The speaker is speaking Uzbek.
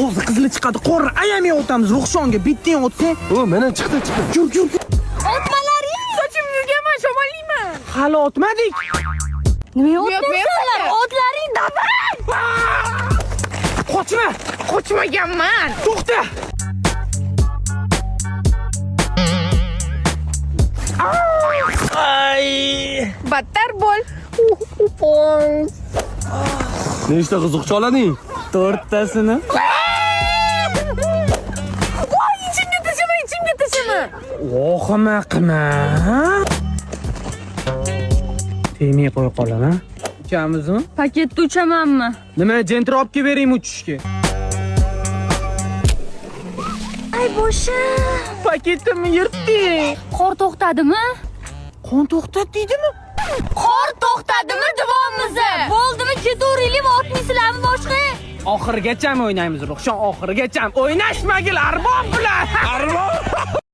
Hozir qizili chiqadi, qorni ayamay o'tamiz. Ruxshonga bittang otsang. O, mana chiqdi, chiqdi. Yur, yur, yur. Otmalaring! Sochimni yuvganman, shamollayman. Hali otmadik. Nima otmayapsanlar? otmayapsanlar? Otlaring davay! Qochma! Qochmaganman. To'xta! Ay! Battar bo'l. Nechta qiziqchi olading? To'rttasini. Voy, ichimga tashlama, ichimga tashlama. Vohima qilma. Tegmay qo'ya qolaman. Uchamizmi? Paketda uchamanmi? Nima, jentr olib kelib beraymi uchishga? Ay boshim. Paketimni yirtding. Qor to'xtadimi? Qon to'xtat deydimi? Qor to'xtadimi deyapmiz. Bo'ldimi, ketaveraylikmi, otmaysizlarmi boshqa? Oxirigacha o'ynaymiz, Ruxshon, oxirigacha. O'ynashmagil arbob bilan.